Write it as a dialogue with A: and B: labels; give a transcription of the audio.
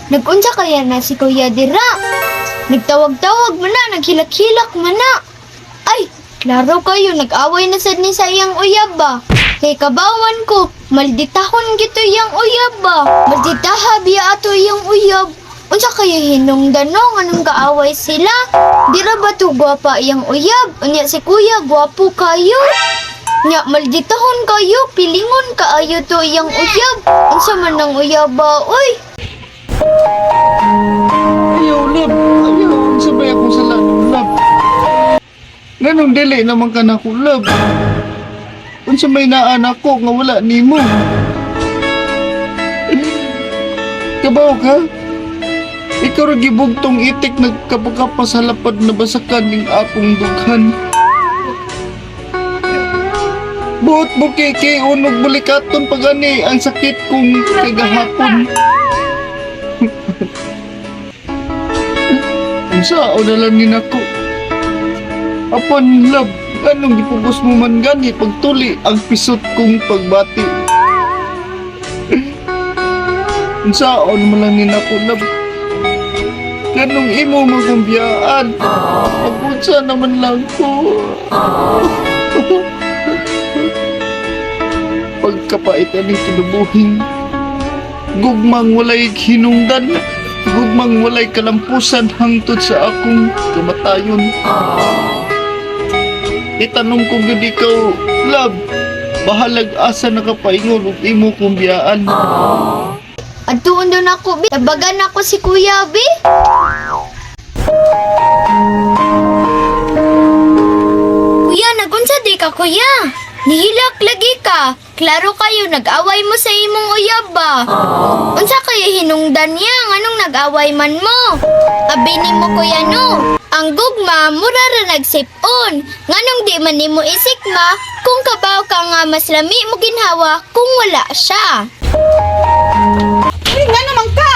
A: Nagunsa kaya na si Kuya dira? Nagtawag-tawag man na, naghilak-hilak man na. Ay, klaro kayo, nag-away na sad ni sa iyang uyab ba? Kay kabawan ko, malditahon gito iyang uyab ba? Malditaha biya ato iyang uyab. Unsa kaya hinungdan no, anong kaaway sila? Dira ba to gwapa iyang uyab? Unya si kuya, gwapo kayo. Nya, malditahon kayo, pilingon kaayo to iyang uyab. Unsa man ang uyab ba, oy?
B: Ayaw, love. Ayaw. Sabay akong sala, love. Ganong dili naman ka na ko, love. Unsa may naanak ko nga wala nimo. Kabaw ka? Ikaw ra gibugtong itik nagkapakapa sa lapad na basakan ning akong dughan. Buot bukiki unog bulikaton pagani ang sakit kong kagahapon. Unsa o na lang ni nako. Apan love, anong gipugos mo man gani pagtuli ang pisot kong pagbati. Unsa o naman lang ni nako, love. Ganong imo magumbiyaan. Pag-unsa naman lang ko. Pagkapait aning kinabuhing. Gugmang walay hinungdan. Gugmang walay kalampusan hangtod sa akong kamatayon. Itanong ko gyud ikaw, love, bahalag asa nakapaingon ug imo kong biyaan.
A: Adtuon doon ako, bi. Tabagan ako si Kuya, bi. Kuya, nagunsa di ka, kuya? Nihilak lagi ka. Klaro kayo, nag-away mo sa imong uyab ba? Unsa kaya hinungdan niya? Anong nag-away man mo? Abi nimo kuya no. Ang gugma mura ra nagsip-on. Nganong di man nimo isikma kung kabaw ka nga mas lami mo ginhawa kung wala siya.
C: Ay, nga naman ka!